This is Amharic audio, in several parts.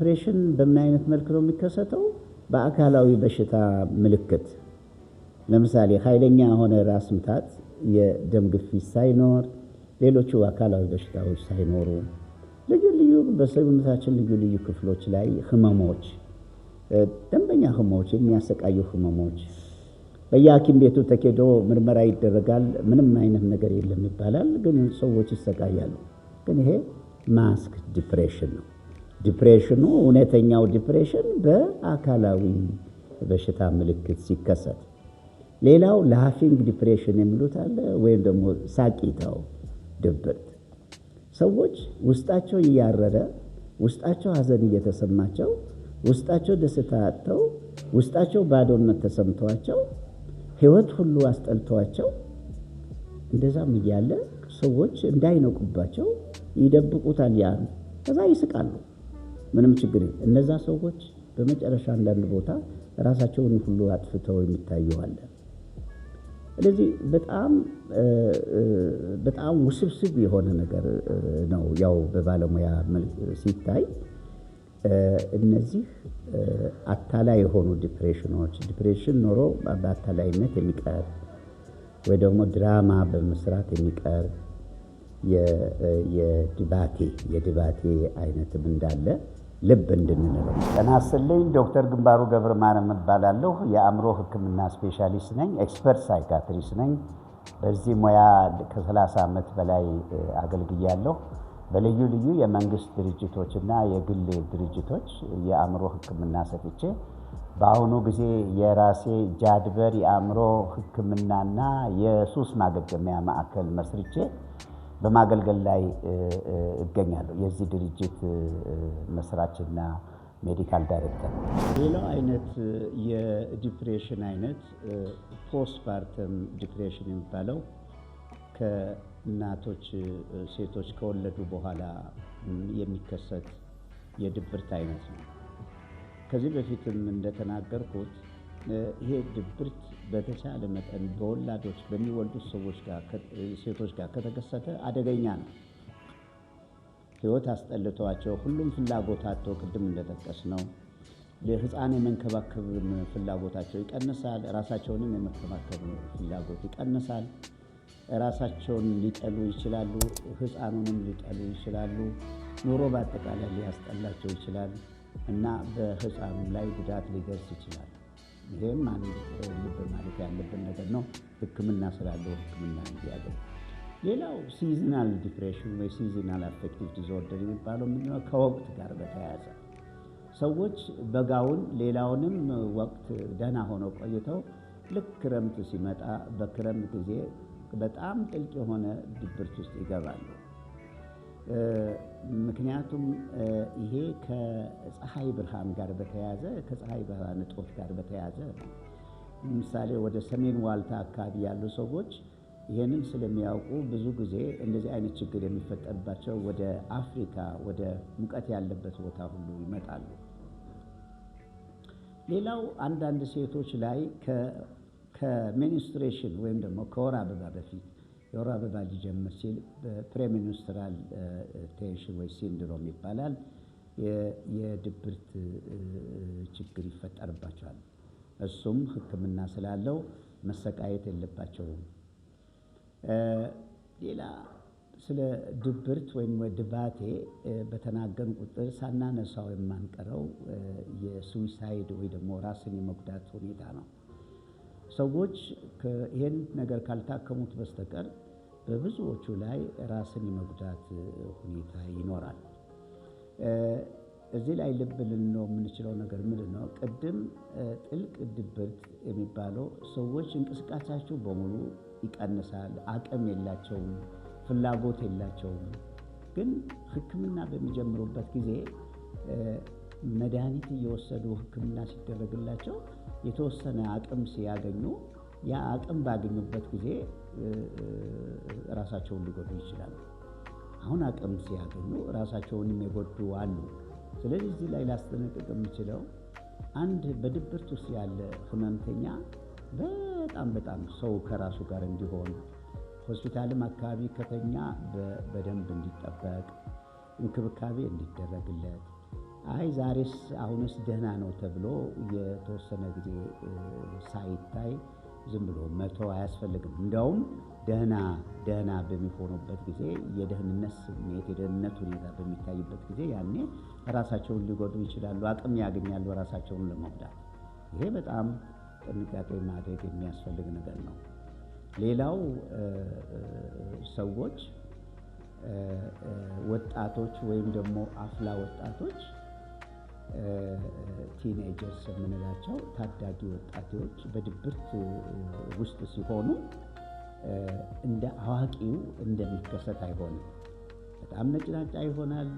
Depression በምን አይነት መልክ ነው የሚከሰተው? በአካላዊ በሽታ ምልክት፣ ለምሳሌ ኃይለኛ የሆነ ራስ ምታት፣ የደም ግፊት ሳይኖር፣ ሌሎቹ አካላዊ በሽታዎች ሳይኖሩ፣ ልዩ ልዩ በሰውነታችን ልዩ ልዩ ክፍሎች ላይ ህመሞች፣ ደንበኛ ህመሞች፣ የሚያሰቃዩ ህመሞች፣ በየሐኪም ቤቱ ተኬዶ ምርመራ ይደረጋል። ምንም አይነት ነገር የለም ይባላል፣ ግን ሰዎች ይሰቃያሉ። ግን ይሄ masked depression ነው። Depression ኑ፣ እውነተኛው depression በአካላዊ በሽታ ምልክት ሲከሰት። ሌላው laughing depression የሚሉት አለ፣ ወይም ደግሞ ሳቂታው ድብርት። ሰዎች ውስጣቸው እያረረ፣ ውስጣቸው ሀዘን እየተሰማቸው፣ ውስጣቸው ደስታ አጥተው፣ ውስጣቸው ባዶነት ተሰምተዋቸው፣ ህይወት ሁሉ አስጠልተዋቸው፣ እንደዛም እያለ ሰዎች እንዳይነቁባቸው ይደብቁታል። ያን ከዛ ይስቃሉ። ምንም ችግር እነዛ ሰዎች በመጨረሻ አንዳንድ ቦታ ራሳቸውን ሁሉ አጥፍተው የሚታዩ አለ። ስለዚህ በጣም በጣም ውስብስብ የሆነ ነገር ነው። ያው በባለሙያ ሲታይ እነዚህ አታላይ የሆኑ depression ኖች፣ depression ኖሮ በአታላይነት የሚቀር ወይ ደግሞ ድራማ በመስራት የሚቀር የድባቴ አይነትም እንዳለ ልብ እንድንለው። ጤና ይስጥልኝ። ዶክተር ግንባሩ ገብረ ማርያም እባላለሁ። የአእምሮ ሕክምና specialist ነኝ። Expert psychiatrist ነኝ። በዚህ ሙያ ከ30 ዓመት በላይ አገልግያለሁ። በልዩ ልዩ የመንግስት ድርጅቶች እና የግል ድርጅቶች የአእምሮ ሕክምና ሰጥቼ በአሁኑ ጊዜ የራሴ ጃድበር የአእምሮ ሕክምናና የሱስ ማገገሚያ ማዕከል መስርቼ በማገልገል ላይ እገኛለሁ። የዚህ ድርጅት መስራችና medical director። ሌላው አይነት የ depression አይነት postpartum depression የሚባለው ከእናቶች፣ ሴቶች ከወለዱ በኋላ የሚከሰት የድብርት አይነት ነው። ከዚህ በፊትም እንደተናገርኩት ይሄ ድብርት በተቻለ መጠን በወላዶች፣ በሚወልዱት ሰዎች ጋር፣ ሴቶች ጋር ከተከሰተ አደገኛ ነው። ህይወት አስጠልተዋቸው፣ ሁሉም ፍላጎት አጥተው፣ ቅድም እንደጠቀስነው ለህፃን የመንከባከብ ፍላጎታቸው ይቀንሳል። ራሳቸውንም የመንከባከብ ፍላጎት ይቀንሳል። ራሳቸውን ሊጠሉ ይችላሉ። ህፃኑንም ሊጠሉ ይችላሉ። ኑሮ በአጠቃላይ ሊያስጠላቸው ይችላል እና በህፃኑ ላይ ጉዳት ሊደርስ ይችላል። ይሄም አንድ ልብ ማለት ያለብን ነገር ነው። ሕክምና ስላለው ሕክምና እንዲያገኝ። ሌላው seasonal depression ወይ seasonal affective disorder የሚባለው ምንድነው? ከወቅት ጋር በተያያዘ ሰዎች በጋውን ሌላውንም ወቅት ደህና ሆነው ቆይተው ልክ ክረምት ሲመጣ በክረምት ጊዜ በጣም ጥልቅ የሆነ ድብርት ውስጥ ይገባሉ። ምክንያቱም ይሄ ከፀሐይ ብርሃን ጋር በተያያዘ፣ ከፀሐይ ብርሃን እጦት ጋር በተያያዘ ነው። ለምሳሌ ወደ ሰሜን ዋልታ አካባቢ ያሉ ሰዎች ይህንን ስለሚያውቁ ብዙ ጊዜ እንደዚህ አይነት ችግር የሚፈጠርባቸው ወደ አፍሪካ፣ ወደ ሙቀት ያለበት ቦታ ሁሉ ይመጣሉ። ሌላው አንዳንድ ሴቶች ላይ ከ menstruation ወይም ደግሞ ከወር አበባ በፊት፣ የወር አበባ ሊጀምር ሲል premenstrual tension ወይ syndrome ይባላል። የድብርት ችግር ይፈጠርባቸዋል። እሱም ሕክምና ስላለው መሰቃየት የለባቸውም። ሌላ ስለ ድብርት ወይም ድባቴ በተናገርን ቁጥር ሳናነሳው የማንቀረው የ suicide ወይ ደግሞ ራስን የመጉዳት ሁኔታ ነው። ሰዎች ይህን ነገር ካልታከሙት በስተቀር በብዙዎቹ ላይ ራስን የመጉዳት ሁኔታ ይኖራል። እዚህ ላይ ልብ ልንለው የምንችለው ነገር ምንድን ነው? ቅድም ጥልቅ ድብርት የሚባለው ሰዎች እንቅስቃሴያቸው በሙሉ ይቀንሳል፣ አቅም የላቸውም፣ ፍላጎት የላቸውም። ግን ሕክምና በሚጀምሩበት ጊዜ መድኃኒት እየወሰዱ ሕክምና ሲደረግላቸው የተወሰነ አቅም ሲያገኙ፣ ያ አቅም ባገኙበት ጊዜ ራሳቸውን ሊጎዱ ይችላሉ። አሁን አቅም ሲያገኙ ራሳቸውንም የጎዱ አሉ። ስለዚህ እዚህ ላይ ላስጠነቅቅ የምችለው አንድ በድብርት ውስጥ ያለ ህመምተኛ በጣም በጣም ሰው ከራሱ ጋር እንዲሆን፣ ሆስፒታልም አካባቢ ከተኛ በደንብ እንዲጠበቅ፣ እንክብካቤ እንዲደረግለት፣ አይ ዛሬስ አሁንስ ደህና ነው ተብሎ የተወሰነ ጊዜ ሳይታይ ዝም ብሎ መተው አያስፈልግም። እንዲያውም ደህና ደህና በሚሆኑበት ጊዜ፣ የደህንነት ስሜት የደህንነት ሁኔታ በሚታይበት ጊዜ ያኔ ራሳቸውን ሊጎዱ ይችላሉ፣ አቅም ያገኛሉ ራሳቸውን ለመጉዳት። ይሄ በጣም ጥንቃቄ ማድረግ የሚያስፈልግ ነገር ነው። ሌላው ሰዎች ወጣቶች ወይም ደግሞ አፍላ ወጣቶች teenagers የምንላቸው ታዳጊ ወጣቶች በድብርት ውስጥ ሲሆኑ እንደ አዋቂው እንደሚከሰት አይሆንም። በጣም ነጭናጫ ይሆናሉ።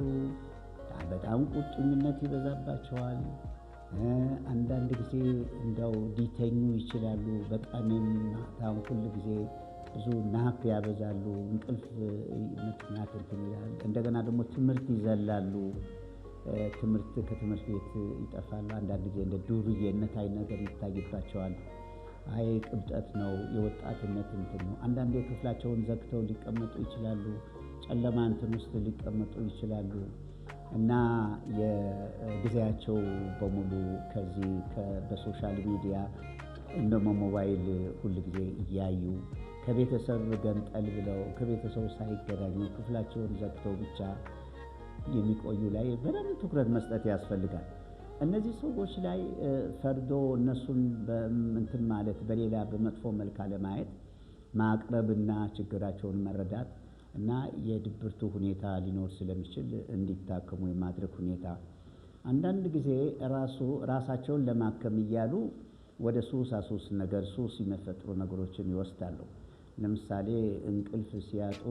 በጣም ቁጡኝነት ይበዛባቸዋል። አንዳንድ ጊዜ እንደው ሊተኙ ይችላሉ። በቀንም ማታም ሁል ጊዜ ብዙ nap ያበዛሉ። እንቅልፍ መተኛት እንትን ይላል። እንደገና ደግሞ ትምህርት ይዘላሉ። ትምህርት ከትምህርት ቤት ይጠፋሉ። አንዳንድ ጊዜ እንደ ዱርዬነት አይነት ነገር ይታይባቸዋል። አይ ቅብጠት ነው፣ የወጣትነት እንትን ነው። አንዳንዴ ክፍላቸውን ዘግተው ሊቀመጡ ይችላሉ። ጨለማ እንትን ውስጥ ሊቀመጡ ይችላሉ። እና የጊዜያቸው በሙሉ ከዚህ በ social media እንደሞ ሞባይል ሁል ጊዜ እያዩ ከቤተሰብ ገንጠል ብለው ከቤተሰቡ ሳይገናኙ ክፍላቸውን ዘግተው ብቻ የሚቆዩ ላይ በደንብ ትኩረት መስጠት ያስፈልጋል። እነዚህ ሰዎች ላይ ፈርዶ እነሱን እንትን ማለት በሌላ በመጥፎ መልክ አለማየት፣ ማቅረብና ችግራቸውን መረዳት እና የድብርቱ ሁኔታ ሊኖር ስለሚችል እንዲታከሙ የማድረግ ሁኔታ፣ አንዳንድ ጊዜ ራሱ ራሳቸውን ለማከም እያሉ ወደ ሱስ ነገር ሱስ የሚፈጥሩ ነገሮችን ይወስዳሉ። ለምሳሌ እንቅልፍ ሲያጡ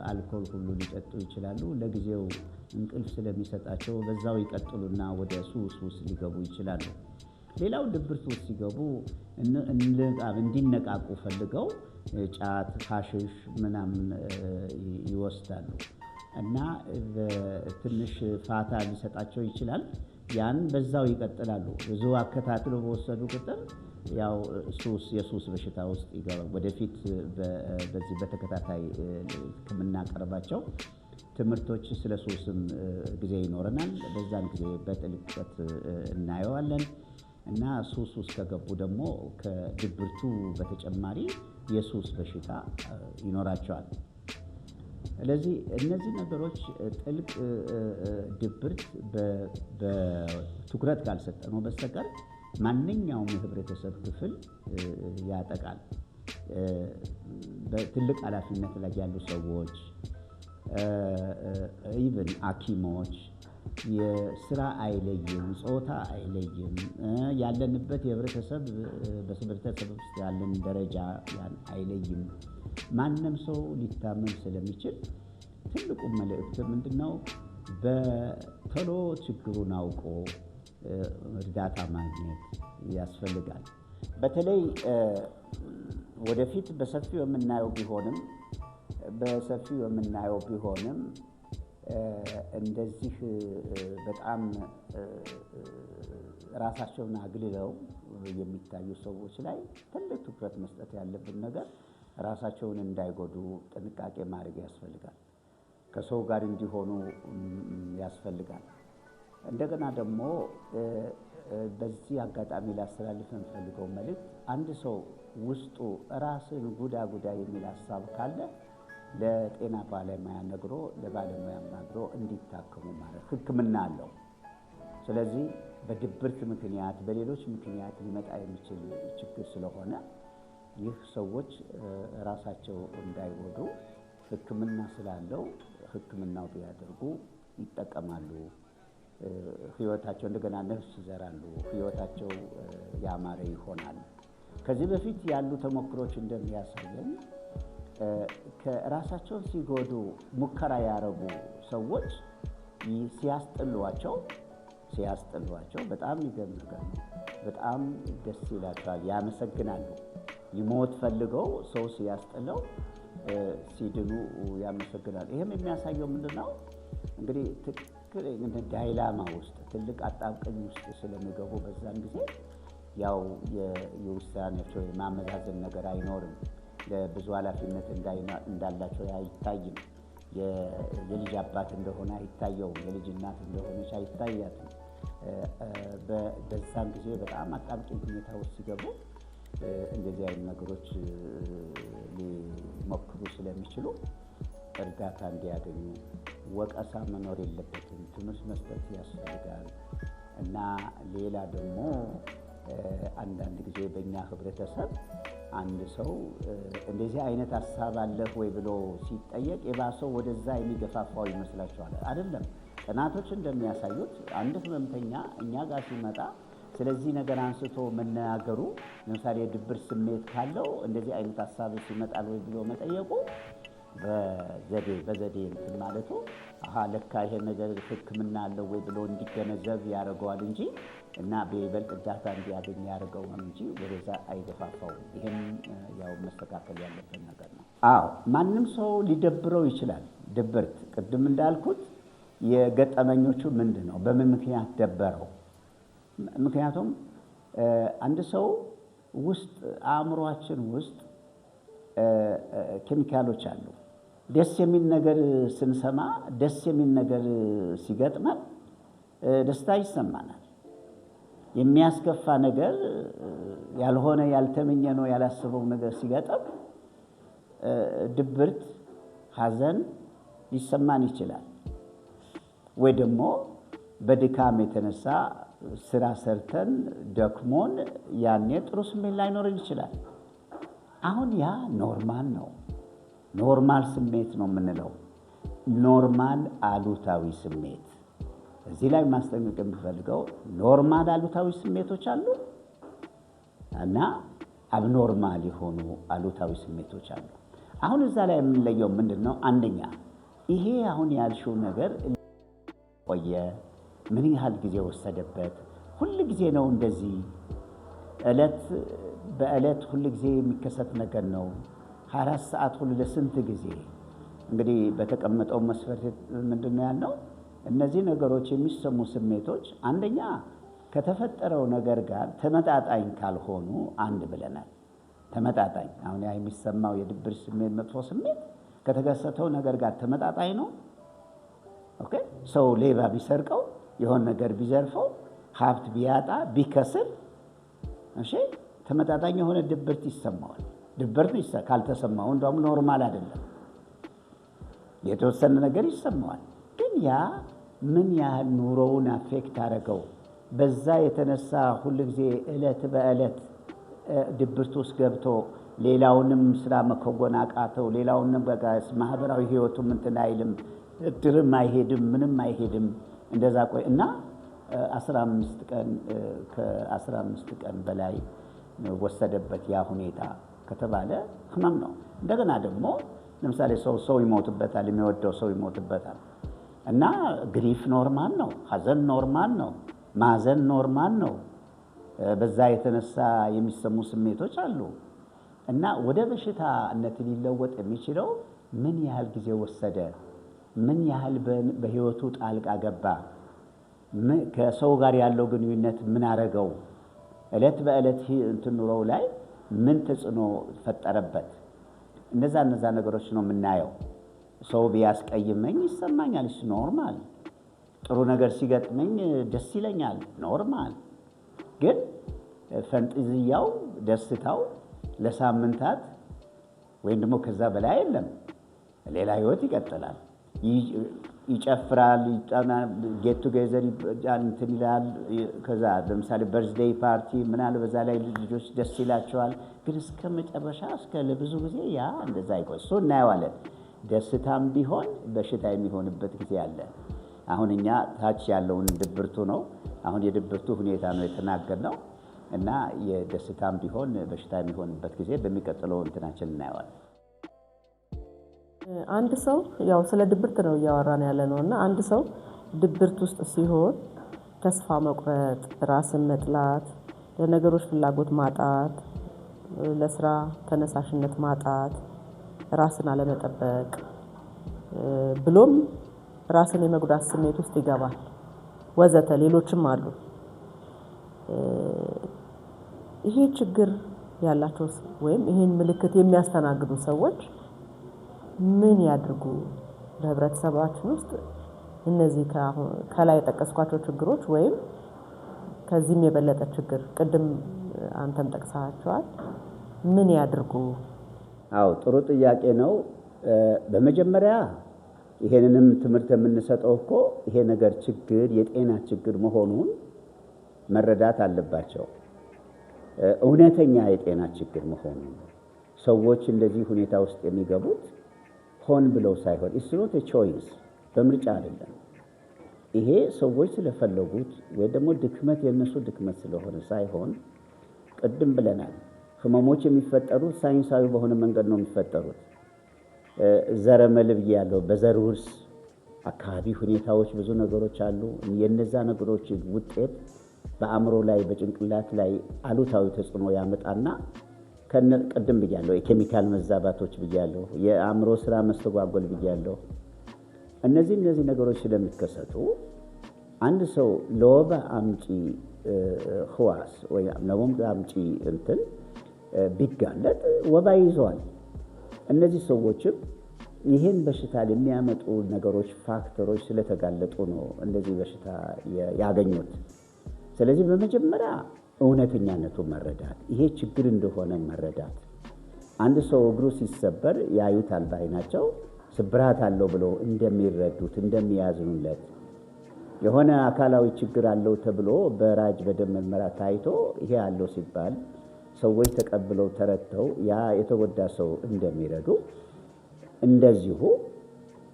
አልኮል ሁሉ ሊጠጡ ይችላሉ። ለጊዜው እንቅልፍ ስለሚሰጣቸው በዛው ይቀጥሉና ወደ ሱስ ውስጥ ሊገቡ ይችላሉ። ሌላው ድብርት ውስጥ ሲገቡ እንዲነቃቁ ፈልገው ጫት፣ ሐሽሽ ምናምን ይወስዳሉ እና ትንሽ ፋታ ሊሰጣቸው ይችላል። ያን በዛው ይቀጥላሉ። ብዙ አከታትሎ በወሰዱ ቁጥር ያው ሱስ የሱስ በሽታ ውስጥ ይገባል። ወደፊት በዚህ በተከታታይ ከምናቀርባቸው ትምህርቶች ስለ ሱስም ጊዜ ይኖረናል። በዛን ጊዜ በጥልቀት እናየዋለን። እና ሱስ ውስጥ ከገቡ ደግሞ ከድብርቱ በተጨማሪ የሱስ በሽታ ይኖራቸዋል። ስለዚህ እነዚህ ነገሮች ጥልቅ ድብርት በትኩረት ካልሰጠነው በስተቀር ማንኛውም የህብረተሰብ ክፍል ያጠቃል። በትልቅ ኃላፊነት ላይ ያሉ ሰዎች፣ even ሐኪሞች፣ የስራ አይለይም፣ ጾታ አይለይም፣ ያለንበት የህብረተሰብ በህብረተሰብ ውስጥ ያለን ደረጃ አይለይም። ማንም ሰው ሊታመም ስለሚችል ትልቁ መልእክት ምንድነው? በቶሎ ችግሩን አውቆ እርዳታ ማግኘት ያስፈልጋል። በተለይ ወደፊት በሰፊው የምናየው ቢሆንም እንደዚህ በጣም ራሳቸውን አግልለው የሚታዩ ሰዎች ላይ ትልቅ ትኩረት መስጠት ያለብን ነገር ራሳቸውን እንዳይጎዱ ጥንቃቄ ማድረግ ያስፈልጋል። ከሰው ጋር እንዲሆኑ ያስፈልጋል። እንደገና ደግሞ በዚህ አጋጣሚ ላስተላልፍ የምፈልገው መልእክት አንድ ሰው ውስጡ ራስን ጉዳ ጉዳ የሚል ሀሳብ ካለ ለጤና ባለሙያ ነግሮ ለባለሙያ ነግሮ እንዲታከሙ ማለት ሕክምና አለው። ስለዚህ በድብርት ምክንያት በሌሎች ምክንያት ሊመጣ የሚችል ችግር ስለሆነ ይህ ሰዎች ራሳቸው እንዳይጎዱ ሕክምና ስላለው ሕክምናው ቢያደርጉ ይጠቀማሉ። ህይወታቸው እንደገና ነፍስ ይዘራሉ። ህይወታቸው ያማረ ይሆናል። ከዚህ በፊት ያሉ ተሞክሮች እንደሚያሳየን ከራሳቸውን ሲጎዱ ሙከራ ያረጉ ሰዎች ሲያስጥሏቸው በጣም የሚገርም ነገር ነው። በጣም ደስ ይላቸዋል፣ ያመሰግናሉ። ሊሞት ፈልገው ሰው ሲያስጥለው ሲድኑ ያመሰግናሉ። ይህም የሚያሳየው ምንድነው? እንግዲህ ትክክል ዳይላማ ውስጥ ትልቅ አጣብቀኝ ውስጥ ስለሚገቡ በዛን ጊዜ ያው የውሳኔያቸው የማመዛዘን ነገር አይኖርም። ለብዙ ኃላፊነት እንዳላቸው አይታይም። የልጅ አባት እንደሆነ አይታየውም። የልጅ እናት እንደሆነች አይታያትም። በዛን ጊዜ በጣም አጣብቂኝ ሁኔታ ውስጥ ሲገቡ እንደዚህ አይነት ነገሮች ሊሞክሩ ስለሚችሉ እርዳታ እንዲያገኙ፣ ወቀሳ መኖር የለበትም። ትምህርት መስጠት ያስፈልጋል። እና ሌላ ደግሞ አንዳንድ ጊዜ በእኛ ህብረተሰብ አንድ ሰው እንደዚህ አይነት ሀሳብ አለህ ወይ ብሎ ሲጠየቅ የባሰው ወደዛ የሚገፋፋው ይመስላችኋል? አይደለም። ጥናቶች እንደሚያሳዩት አንድ ህመምተኛ እኛ ጋር ሲመጣ ስለዚህ ነገር አንስቶ መናገሩ፣ ለምሳሌ የድብር ስሜት ካለው እንደዚህ አይነት ሀሳብ ይመጣል ወይ ብሎ መጠየቁ፣ በዘዴ በዘዴ እንትን ማለቱ፣ አሀ ለካ ይሄ ነገር ሕክምና አለው ወይ ብሎ እንዲገነዘብ ያደርገዋል እንጂ እና በይበልጥ እርዳታ እንዲያገኝ ያደርገዋል እንጂ ወደዛ አይገፋፋውም። ይሄም ያው መስተካከል ያለበት ነገር ነው። አዎ፣ ማንም ሰው ሊደብረው ይችላል። ድብርት ቅድም እንዳልኩት የገጠመኞቹ ምንድን ነው? በምን ምክንያት ደበረው? ምክንያቱም አንድ ሰው ውስጥ አእምሯችን ውስጥ ኬሚካሎች አሉ። ደስ የሚል ነገር ስንሰማ፣ ደስ የሚል ነገር ሲገጥመን ደስታ ይሰማናል። የሚያስከፋ ነገር፣ ያልሆነ፣ ያልተመኘነው፣ ያላሰበው ነገር ሲገጥም ድብርት፣ ሐዘን ሊሰማን ይችላል። ወይ ደግሞ በድካም የተነሳ ስራ ሰርተን ደክሞን ያኔ ጥሩ ስሜት ላይኖረን ይችላል። አሁን ያ normal ነው። Normal ስሜት ነው የምንለው። Normal አሉታዊ ስሜት፣ እዚህ ላይ ማስጠንቀቅ የምፈልገው normal አሉታዊ ስሜቶች አሉ እና abnormal የሆኑ አሉታዊ ስሜቶች አሉ። አሁን እዛ ላይ የምንለየው ምንድን ነው? አንደኛ ይሄ አሁን ያልሽው ነገር ቆየ፣ ምን ያህል ጊዜ ወሰደበት? ሁል ጊዜ ነው እንደዚህ? ዕለት በዕለት ሁል ጊዜ የሚከሰት ነገር ነው? 24 ሰዓት ሁሉ ለስንት ጊዜ? እንግዲህ በተቀመጠው መስፈርት ምንድን ነው ያልነው? እነዚህ ነገሮች፣ የሚሰሙ ስሜቶች አንደኛ ከተፈጠረው ነገር ጋር ተመጣጣኝ ካልሆኑ አንድ ብለናል። ተመጣጣኝ፣ አሁን ያ የሚሰማው የድብር ስሜት፣ መጥፎ ስሜት ከተከሰተው ነገር ጋር ተመጣጣኝ ነው። Okay፣ ሰው ሌባ ቢሰርቀው፣ የሆነ ነገር ቢዘርፈው፣ ሀብት ቢያጣ፣ ቢከስር፣ እሺ፣ ተመጣጣኝ የሆነ ድብርት ይሰማዋል። ድብርት ካልተሰማው እንደውም normal አይደለም። የተወሰነ ነገር ይሰማዋል። ግን ያ ምን ያህል ኑሮውን affect አደረገው? በዛ የተነሳ ሁል ጊዜ ዕለት በዕለት ድብርት ውስጥ ገብቶ ሌላውንም ስራ መከወን አቃተው። ሌላውንም በቃ ማህበራዊ ህይወቱም እንትን አይልም፣ እድርም አይሄድም፣ ምንም አይሄድም። እንደዛ ቆይ እና 15 ቀን፣ ከ15 ቀን በላይ ወሰደበት ያ ሁኔታ ከተባለ ህመም ነው። እንደገና ደግሞ ለምሳሌ ሰው ይሞትበታል፣ የሚወደው ሰው ይሞትበታል እና grief normal ነው፣ ሀዘን normal ነው፣ ማዘን normal ነው። በዛ የተነሳ የሚሰሙ ስሜቶች አሉ እና ወደ በሽታነት ሊለወጥ የሚችለው ምን ያህል ጊዜ ወሰደ፣ ምን ያህል በህይወቱ ጣልቃ ገባ፣ ከሰው ጋር ያለው ግንኙነት ምን አረገው፣ ዕለት በዕለት እንትን ኑሮው ላይ ምን ተጽዕኖ ፈጠረበት? እነዛ ነገሮች ነው የምናየው። ሰው ቢያስቀይመኝ ይሰማኛል፣ normal። ጥሩ ነገር ሲገጥመኝ ደስ ይለኛል፣ normal። ግን ፈንጥዝያው፣ ደስታው ለሳምንታት ወይም ደግሞ ከዛ በላይ የለም። ሌላ ህይወት ይቀጥላል። ይጨፍራል፣ get together እንትን ይላል። ከዛ ለምሳሌ birthday party ምናለ በዛ ላይ ልጆች ደስ ይላቸዋል። ግን እስከ መጨረሻ እስከ ለብዙ ጊዜ ያ እንደዛ አይቆይ፣ እሱ እናየዋለን። ደስታም ቢሆን በሽታ የሚሆንበት ጊዜ አለ። አሁን እኛ ታች ያለውን ድብርቱ ነው፣ አሁን የድብርቱ ሁኔታ ነው የተናገርነው እና የደስታም ቢሆን በሽታ የሚሆንበት ጊዜ በሚቀጥለው እንትናችን እናየዋለን። አንድ ሰው፣ ያው ስለ ድብርት ነው እያወራን ያለ ነው፣ እና አንድ ሰው ድብርት ውስጥ ሲሆን ተስፋ መቁረጥ፣ ራስን መጥላት፣ ለነገሮች ፍላጎት ማጣት፣ ለስራ ተነሳሽነት ማጣት፣ ራስን አለመጠበቅ፣ ብሎም ራስን የመጉዳት ስሜት ውስጥ ይገባል፣ ወዘተ ሌሎችም አሉ። ይሄ ችግር ያላቸው ወይም ይሄን ምልክት የሚያስተናግዱ ሰዎች ምን ያድርጉ? በህብረተሰባችን ውስጥ እነዚህ ከላይ የጠቀስኳቸው ችግሮች ወይም ከዚህም የበለጠ ችግር ቅድም አንተም ጠቅሰሃቸዋል፣ ምን ያድርጉ? አዎ፣ ጥሩ ጥያቄ ነው። በመጀመሪያ ይሄንንም ትምህርት የምንሰጠው እኮ ይሄ ነገር ችግር የጤና ችግር መሆኑን መረዳት አለባቸው። እውነተኛ የጤና ችግር መሆኑን፣ ሰዎች እንደዚህ ሁኔታ ውስጥ የሚገቡት ሆን ብለው ሳይሆን፣ it's not a choice፣ በምርጫ አይደለም። ይሄ ሰዎች ስለፈለጉት ወይ ደግሞ ድክመት የእነሱ ድክመት ስለሆነ ሳይሆን፣ ቅድም ብለናል። ህመሞች የሚፈጠሩት ሳይንሳዊ በሆነ መንገድ ነው የሚፈጠሩት። ዘረመል ብያለሁ። በዘር ውርስ፣ አካባቢ ሁኔታዎች፣ ብዙ ነገሮች አሉ። የነዛ ነገሮች ውጤት በአእምሮ ላይ፣ በጭንቅላት ላይ አሉታዊ ተጽዕኖ ያመጣና ቅድም ብያለሁ፣ የኬሚካል መዛባቶች ብያለሁ፣ የአእምሮ ስራ መስተጓጎል ብያለሁ። እነዚህ ነገሮች ስለሚከሰቱ አንድ ሰው ለወባ አምጪ ህዋስ ወይ ለወባ አምጪ እንትን ቢጋለጥ ወባ ይይዘዋል። እነዚህ ሰዎችም ይህን በሽታ ለሚያመጡ ነገሮች፣ factor ኦች ስለተጋለጡ ነው እንደዚህ በሽታ ያገኙት። ስለዚህ በመጀመሪያ እውነተኛነቱ መረዳት፣ ይሄ ችግር እንደሆነ መረዳት። አንድ ሰው እግሩ ሲሰበር ያዩታል በዓይናቸው፣ ስብራት አለው ብለው እንደሚረዱት፣ እንደሚያዝኑለት፣ የሆነ አካላዊ ችግር አለው ተብሎ በራጅ በደም ምርመራ ታይቶ ይሄ አለው ሲባል ሰዎች ተቀብለው ተረድተው ያ የተጎዳ ሰው እንደሚረዱ፣ እንደዚሁ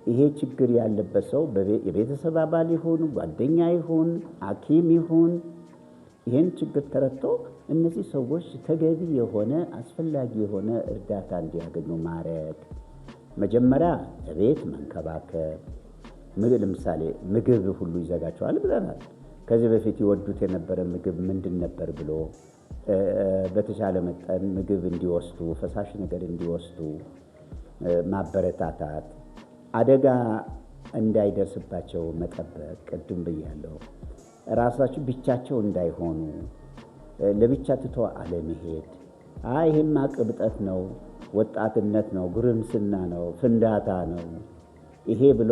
ይሄ ችግር ያለበት ሰው የቤተሰብ አባል ይሁን፣ ጓደኛ ይሁን፣ ሐኪም ይሁን ይህን ችግር ተረድቶ እነዚህ ሰዎች ተገቢ የሆነ፣ አስፈላጊ የሆነ እርዳታ እንዲያገኙ ማድረግ። መጀመሪያ ቤት መንከባከብ። ለምሳሌ ምግብ ሁሉ ይዘጋቸዋል ብለናል። ከዚህ በፊት ይወዱት የነበረ ምግብ ምንድን ነበር ብሎ በተቻለ መጠን ምግብ እንዲወስዱ፣ ፈሳሽ ነገር እንዲወስዱ ማበረታታት፣ አደጋ እንዳይደርስባቸው መጠበቅ፣ ቅድም ብያለሁ። ራሳቸው ብቻቸው እንዳይሆኑ፣ ለብቻ ትቶ አለመሄድ። አይ ይሄማ ቅብጠት ነው፣ ወጣትነት ነው፣ ጉርምስና ነው፣ ፍንዳታ ነው ይሄ ብሎ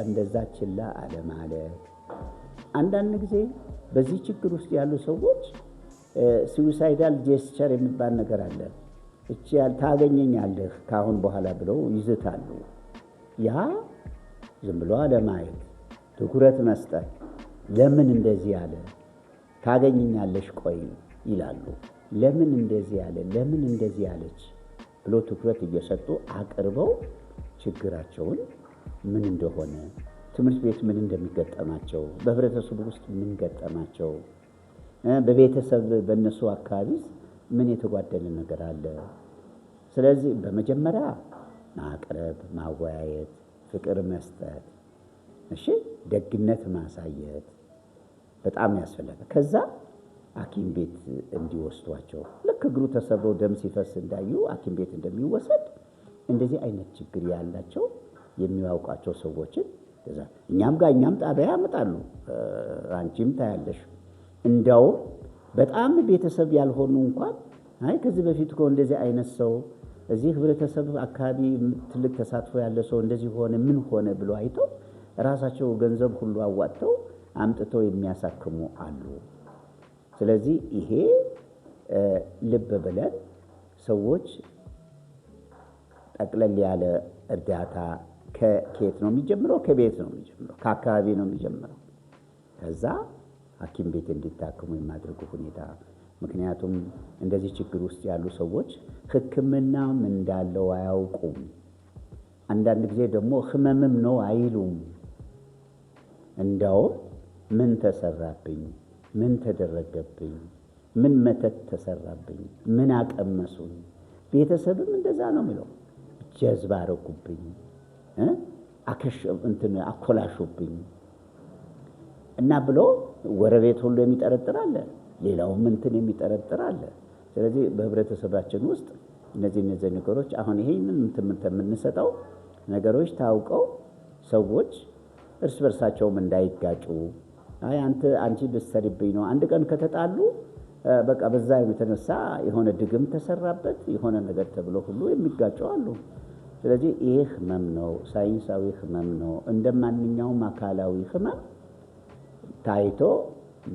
እንደዛ ችላ አለማለት። አንዳንድ ጊዜ በዚህ ችግር ውስጥ ያሉ ሰዎች suicidal gesture የሚባል ነገር አለ። እቺ ታገኘኛለህ ከአሁን በኋላ ብለው ይዝታሉ። ያ ዝም ብሎ አለማየት፣ ትኩረት መስጠት። ለምን እንደዚህ ያለ፣ ታገኘኛለሽ ቆይ ይላሉ። ለምን እንደዚህ ያለ፣ ለምን እንደዚህ ያለች ብሎ ትኩረት እየሰጡ አቅርበው ችግራቸውን ምን እንደሆነ፣ ትምህርት ቤት ምን እንደሚገጠማቸው፣ በህብረተሰቡ ውስጥ ምን ገጠማቸው፣ በቤተሰብ በእነሱ አካባቢስ ምን የተጓደለ ነገር አለ። ስለዚህ በመጀመሪያ ማቅረብ፣ ማወያየት፣ ፍቅር መስጠት፣ እሺ፣ ደግነት ማሳየት በጣም ያስፈልጋል። ከዛ ሐኪም ቤት እንዲወስዷቸው፣ ልክ እግሩ ተሰብሮ ደም ሲፈስ እንዳዩ ሐኪም ቤት እንደሚወሰድ፣ እንደዚህ አይነት ችግር ያላቸው የሚያውቋቸው ሰዎችን እኛም ጋር፣ እኛም ጣቢያ ያመጣሉ። አንቺም ታያለሽ። እንዲያውም በጣም ቤተሰብ ያልሆኑ እንኳን አይ ከዚህ በፊት እኮ እንደዚህ አይነት ሰው እዚህ ህብረተሰብ አካባቢ ትልቅ ተሳትፎ ያለ ሰው እንደዚህ ሆነ፣ ምን ሆነ ብሎ አይተው ራሳቸው ገንዘብ ሁሉ አዋጥተው አምጥተው የሚያሳክሙ አሉ። ስለዚህ ይሄ ልብ ብለን ሰዎች ጠቅለል ያለ እርዳታ ከየት ነው የሚጀምረው? ከቤት ነው የሚጀምረው፣ ከአካባቢ ነው የሚጀምረው። ከዛ ሐኪም ቤት እንዲታከሙ የማድረጉ ሁኔታ። ምክንያቱም እንደዚህ ችግር ውስጥ ያሉ ሰዎች ሕክምናም እንዳለው አያውቁም። አንዳንድ ጊዜ ደግሞ ህመምም ነው አይሉም። እንዳውም ምን ተሰራብኝ፣ ምን ተደረገብኝ፣ ምን መተት ተሰራብኝ፣ ምን አቀመሱኝ። ቤተሰብም እንደዛ ነው የሚለው። ጀዝባ አረጉብኝ፣ አከሽ እንትን አኮላሹብኝ እና ብሎ ጎረቤት ሁሉ የሚጠረጥር አለ፣ ሌላውም እንትን የሚጠረጥር አለ። ስለዚህ በህብረተሰባችን ውስጥ እነዚህ ነገሮች አሁን ይሄንን ትምህርት የምንሰጠው ነገሮች ታውቀው ሰዎች እርስ በርሳቸውም እንዳይጋጩ፣ አይ አንተ አንቺ ብትሰሪብኝ ነው፣ አንድ ቀን ከተጣሉ በቃ በዛ የተነሳ የሆነ ድግም ተሰራበት የሆነ ነገር ተብሎ ሁሉ የሚጋጩ አሉ። ስለዚህ ይሄ ህመም ነው፣ ሳይንሳዊ ህመም ነው። እንደ ማንኛውም አካላዊ ህመም ታይቶ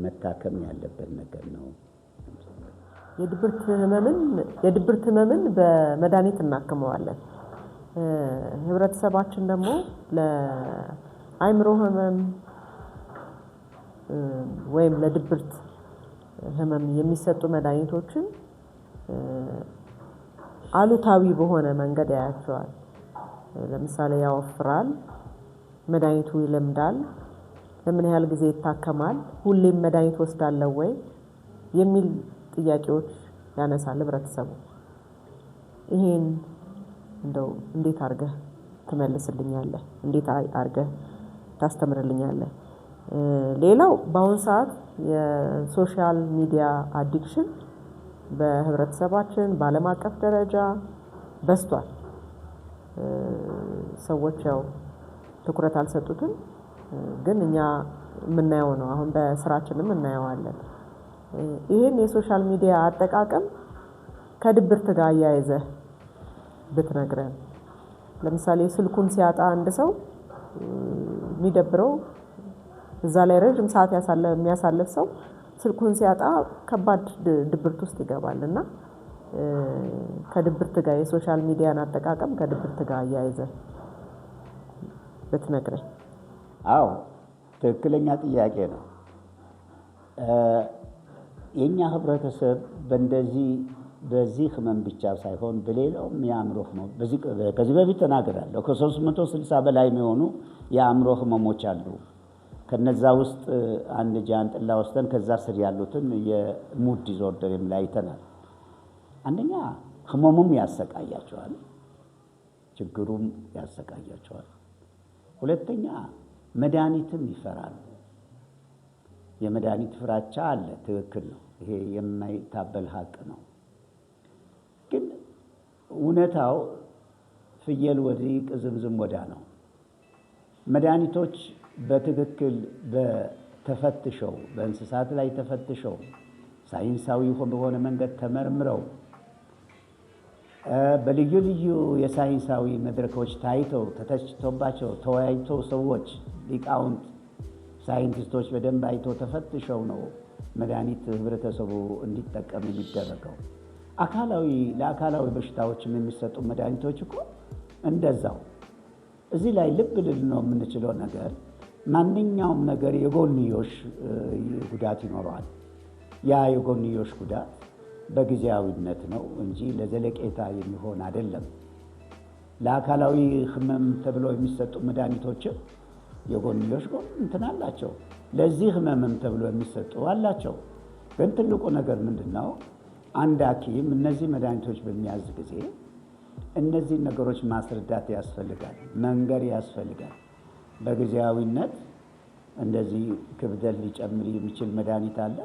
መታከም ያለበት ነገር ነው። የድብርት ህመምን በመድኃኒት እናክመዋለን። ህብረተሰባችን ደግሞ ለአእምሮ ህመም ወይም ለድብርት ህመም የሚሰጡ መድኃኒቶችን አሉታዊ በሆነ መንገድ ያያቸዋል። ለምሳሌ ያወፍራል፣ መድኃኒቱ ይለምዳል፣ ለምን ያህል ጊዜ ይታከማል፣ ሁሌም መድኃኒት ወስዳለሁ ወይ የሚል ጥያቄዎች ያነሳል ህብረተሰቡ። ይሄን እንደው እንዴት አድርገህ ትመልስልኛለህ? እንዴት አድርገህ ታስተምርልኛለህ? ሌላው በአሁን ሰዓት የ social media addiction በህብረተሰባችን በዓለም አቀፍ ደረጃ በዝቷል። ሰዎች ያው ትኩረት አልሰጡትም፣ ግን እኛ የምናየው ነው። አሁን በስራችንም እናየዋለን። ይህን የ social media አጠቃቀም ከድብርት ጋር አያይዘህ ብትነግረን። ለምሳሌ ስልኩን ሲያጣ አንድ ሰው የሚደብረው፣ እዛ ላይ ረዥም ሰዓት የሚያሳልፍ ሰው ስልኩን ሲያጣ ከባድ ድብርት ውስጥ ይገባል። እና ከድብርት ጋር የ social media ን አጠቃቀም ከድብርት ጋር አያይዘህ ብትነግረኝ። አዎ፣ ትክክለኛ ጥያቄ ነው። የእኛ ህብረተሰብ በእንደዚህ በዚህ ህመም ብቻ ሳይሆን በሌላውም የአእምሮ ህመም፣ ከዚህ በፊት ተናግሬያለሁ። ከ360 በላይ የሚሆኑ የአእምሮ ህመሞች አሉ። ከነዛ ውስጥ አንድ ጃንጥላ ወስደን ከዛ ስር ያሉትን የ mood disorder የሚል አይተናል። አንደኛ ህመሙም ያሰቃያቸዋል፣ ችግሩም ያሰቃያቸዋል። ሁለተኛ መድኃኒትም ይፈራሉ። የመድኃኒት ፍራቻ አለ። ትክክል ነው። ይሄ የማይታበል ሀቅ ነው። ግን እውነታው ፍየል ወዲህ ቅዝምዝም ወዲያ ነው። መድኃኒቶች በትክክል ተፈትሸው፣ በእንስሳት ላይ ተፈትሸው፣ ሳይንሳዊ በሆነ መንገድ ተመርምረው፣ በልዩ ልዩ የሳይንሳዊ መድረኮች ታይተው፣ ተተችቶባቸው፣ ተወያይተው፣ ሰዎች፣ ሊቃውንት፣ ሳይንቲስቶች በደንብ አይተው ተፈትሸው ነው መድኃኒት ህብረተሰቡ እንዲጠቀም የሚደረገው። ለአካላዊ በሽታዎችም የሚሰጡ መድኃኒቶች እኮ እንደዛው። እዚህ ላይ ልብ ልንለው የምንችለው ነገር ማንኛውም ነገር የጎንዮሽ ጉዳት ይኖረዋል። ያ የጎንዮሽ ጉዳት በጊዜያዊነት ነው እንጂ ለዘለቄታ የሚሆን አይደለም። ለአካላዊ ህመም ተብሎ የሚሰጡ መድኃኒቶችም የጎንዮሽ ጎን እንትን አላቸው። ለዚህ ህመምም ተብሎ የሚሰጡ አላቸው። ግን ትልቁ ነገር ምንድን ነው? አንድ ሐኪም እነዚህ መድኃኒቶች በሚያዝ ጊዜ እነዚህን ነገሮች ማስረዳት ያስፈልጋል፣ መንገር ያስፈልጋል። በጊዜያዊነት እንደዚህ ክብደት ሊጨምር የሚችል መድኃኒት አለ፣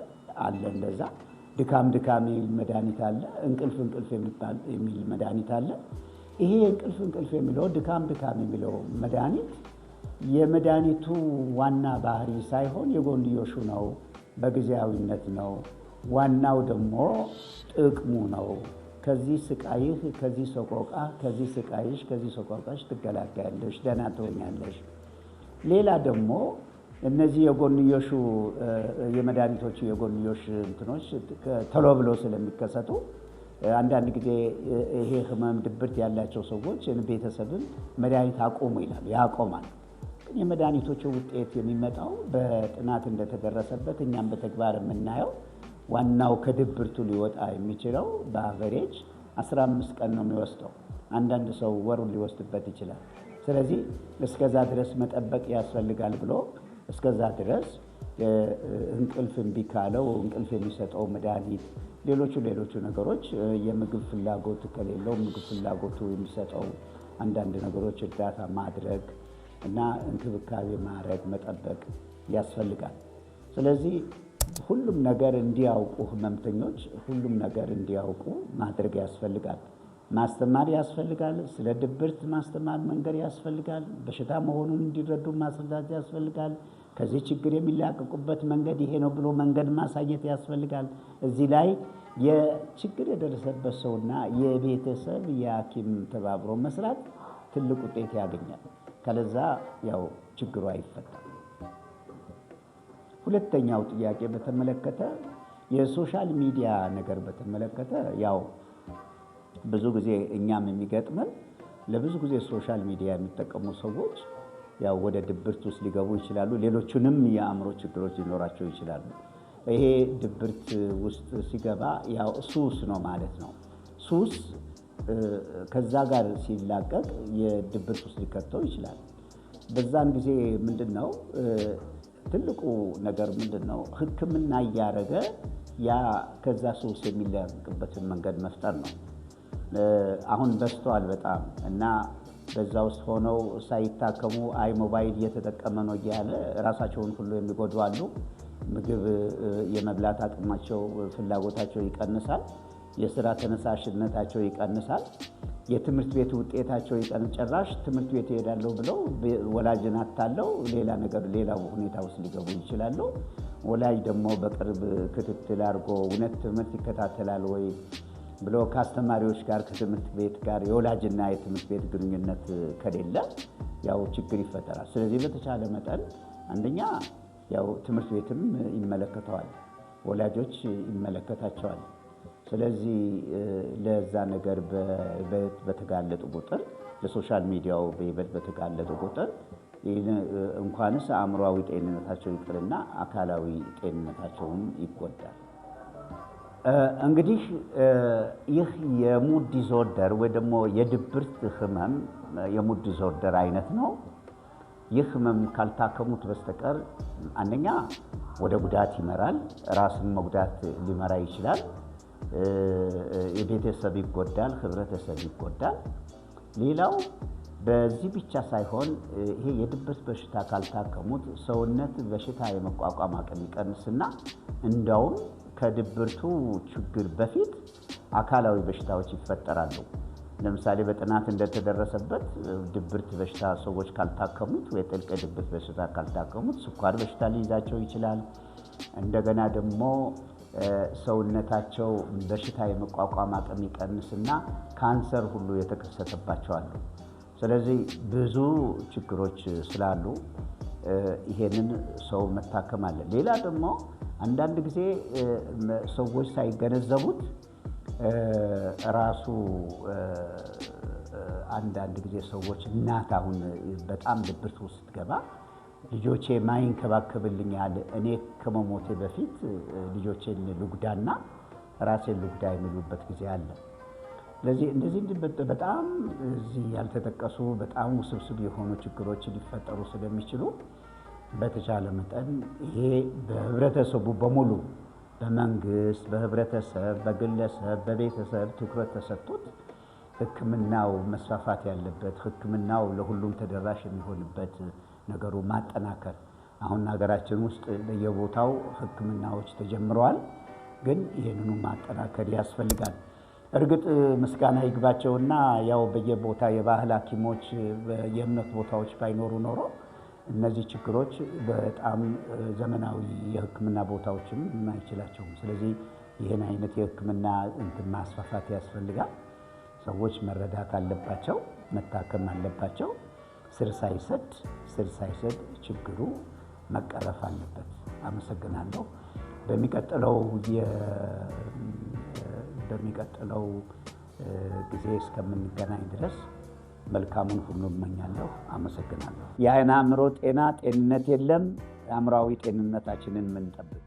እንደዛ ድካም ድካም የሚል መድኃኒት አለ፣ እንቅልፍ እንቅልፍ የሚል መድኃኒት አለ። ይሄ እንቅልፍ እንቅልፍ የሚለው፣ ድካም ድካም የሚለው መድኃኒት የመድኃኒቱ ዋና ባህሪ ሳይሆን የጎንዮሹ ነው፣ በጊዜያዊነት ነው። ዋናው ደግሞ ጥቅሙ ነው። ከዚህ ስቃይህ፣ ከዚህ ሰቆቃ፣ ከዚህ ስቃይሽ፣ ከዚህ ሰቆቃሽ ትገላገያለሽ፣ ደህና ትሆኛለሽ። ሌላ ደግሞ እነዚህ የጎንዮሹ የመድኃኒቶቹ የጎንዮሽ እንትኖች ቶሎ ብሎ ስለሚከሰቱ አንዳንድ ጊዜ ይሄ ህመም ድብርት ያላቸው ሰዎች ቤተሰብም መድኃኒት አቁሙ ይላሉ፣ ያቆማል። ግን የመድኃኒቶቹ ውጤት የሚመጣው በጥናት እንደተደረሰበት፣ እኛም በተግባር የምናየው፣ ዋናው ከድብርቱ ሊወጣ የሚችለው በ average 15 ቀን ነው የሚወስደው። አንዳንድ ሰው ወሩን ሊወስድበት ይችላል። ስለዚህ እስከዛ ድረስ መጠበቅ ያስፈልጋል ብሎ እስከዛ ድረስ እንቅልፍ እምቢ ካለው እንቅልፍ የሚሰጠው መድኃኒት፣ ሌሎቹ ሌሎቹ ነገሮች፣ የምግብ ፍላጎት ከሌለው ምግብ ፍላጎቱ የሚሰጠው አንዳንድ ነገሮች እርዳታ ማድረግ እና እንክብካቤ ማድረግ፣ መጠበቅ ያስፈልጋል። ስለዚህ ሁሉም ነገር እንዲያውቁ፣ ህመምተኞች ሁሉም ነገር እንዲያውቁ ማድረግ ያስፈልጋል። ማስተማር ያስፈልጋል። ስለ ድብርት ማስተማር፣ መንገር ያስፈልጋል። በሽታ መሆኑን እንዲረዱ ማስረዳት ያስፈልጋል። ከዚህ ችግር የሚላቀቁበት መንገድ ይሄ ነው ብሎ መንገድ ማሳየት ያስፈልጋል። እዚህ ላይ የችግር የደረሰበት ሰውና የቤተሰብ የሐኪም ተባብሮ መስራት ትልቅ ውጤት ያገኛል። ካለዛ ያው ችግሩ አይፈታም። ሁለተኛው ጥያቄ በተመለከተ የ social media ነገር በተመለከተ ያው ብዙ ጊዜ እኛም የሚገጥመን ለብዙ ጊዜ social media የሚጠቀሙ ሰዎች ያው ወደ ድብርት ውስጥ ሊገቡ ይችላሉ። ሌሎቹንም የአእምሮ ችግሮች ሊኖራቸው ይችላሉ። ይሄ ድብርት ውስጥ ሲገባ ያው ሱስ ነው ማለት ነው። ሱስ ከዛ ጋር ሲላቀቅ የድብርት ውስጥ ሊከተው ይችላል። በዛን ጊዜ ምንድነው ትልቁ ነገር ምንድነው? ሕክምና እያደረገ ያ ከዛ ሱስ የሚላቀቅበትን መንገድ መፍጠር ነው። አሁን በዝተዋል በጣም እና በዛ ውስጥ ሆነው ሳይታከሙ አይ ሞባይል እየተጠቀመ ነው እያለ ራሳቸውን ሁሉ የሚጎዱ አሉ። ምግብ የመብላት አቅማቸው ፍላጎታቸው ይቀንሳል። የስራ ተነሳሽነታቸው ይቀንሳል። የትምህርት ቤት ውጤታቸው ይቀንሳል። ጭራሽ ትምህርት ቤት እሄዳለሁ ብለው ወላጅን አታለው ሌላ ነገር ሌላ ሁኔታ ውስጥ ሊገቡ ይችላሉ። ወላጅ ደግሞ በቅርብ ክትትል አድርጎ እውነት ትምህርት ይከታተላል ወይ ብሎ ከአስተማሪዎች ጋር ከትምህርት ቤት ጋር የወላጅና የትምህርት ቤት ግንኙነት ከሌለ ያው ችግር ይፈጠራል። ስለዚህ በተቻለ መጠን አንደኛ ያው ትምህርት ቤትም ይመለከተዋል፣ ወላጆች ይመለከታቸዋል። ስለዚህ ለዛ ነገር በተጋለጡ ቁጥር ለ social media ው በይበልጥ በተጋለጡ ቁጥር እንኳንስ አእምሮአዊ ጤንነታቸው ይቅርና አካላዊ ጤንነታቸውም ይጎዳል። እንግዲህ ይህ የ mood disorder ወይ ደግሞ የድብርት ህመም የ mood disorder አይነት ነው። ይህ ህመም ካልታከሙት በስተቀር አንደኛ ወደ ጉዳት ይመራል፣ ራስን መጉዳት ሊመራ ይችላል። የቤተሰብ ይጎዳል፣ ህብረተሰብ ይጎዳል። ሌላው በዚህ ብቻ ሳይሆን ይሄ የድብርት በሽታ ካልታከሙት ሰውነት በሽታ የመቋቋም አቅም ይቀንስና እንዳውም ከድብርቱ ችግር በፊት አካላዊ በሽታዎች ይፈጠራሉ። ለምሳሌ በጥናት እንደተደረሰበት ድብርት በሽታ ሰዎች ካልታከሙት ወይ ጥልቅ ድብርት በሽታ ካልታከሙት ስኳር በሽታ ሊይዛቸው ይችላል። እንደገና ደግሞ ሰውነታቸው በሽታ የመቋቋም አቅም ይቀንስና ካንሰር ሁሉ የተከሰተባቸው አሉ። ስለዚህ ብዙ ችግሮች ስላሉ ይሄንን ሰው መታከም አለ። ሌላ ደግሞ አንዳንድ ጊዜ ሰዎች ሳይገነዘቡት ራሱ አንዳንድ ጊዜ ሰዎች እናት አሁን በጣም ድብርት ውስጥ ስትገባ ልጆቼ ማይንከባከብልኛል፣ እኔ ከመሞቴ በፊት ልጆቼን ልጉዳና ራሴን ልጉዳ የሚሉበት ጊዜ አለ። ስለዚህ እንደዚህ በጣም እዚህ ያልተጠቀሱ በጣም ውስብስብ የሆኑ ችግሮች ሊፈጠሩ ስለሚችሉ በተቻለ መጠን ይሄ በህብረተሰቡ በሙሉ በመንግስት፣ በህብረተሰብ፣ በግለሰብ፣ በቤተሰብ ትኩረት ተሰጥቶት ሕክምናው መስፋፋት ያለበት ሕክምናው ለሁሉም ተደራሽ የሚሆንበት ነገሩ ማጠናከር። አሁን ሀገራችን ውስጥ በየቦታው ሕክምናዎች ተጀምረዋል፣ ግን ይሄንኑ ማጠናከር ያስፈልጋል። እርግጥ ምስጋና ይግባቸውና ያው በየቦታ የባህል ሐኪሞች የእምነት ቦታዎች ባይኖሩ ኖሮ እነዚህ ችግሮች በጣም ዘመናዊ የሕክምና ቦታዎችም አይችላቸውም። ስለዚህ ይሄን አይነት የሕክምና እንትን ማስፋፋት ያስፈልጋል። ሰዎች መረዳት አለባቸው፣ መታከም አለባቸው። ስር ሳይሰድ ችግሩ መቀረፍ አለበት። አመሰግናለሁ። በሚቀጥለው ጊዜ እስከምንገናኝ ድረስ መልካሙን ሁሉ እመኛለሁ። አመሰግናለሁ። የአእምሮ ጤና ጤንነት የለም፣ አእምሮአዊ ጤንነታችንን ምንጠብቅ።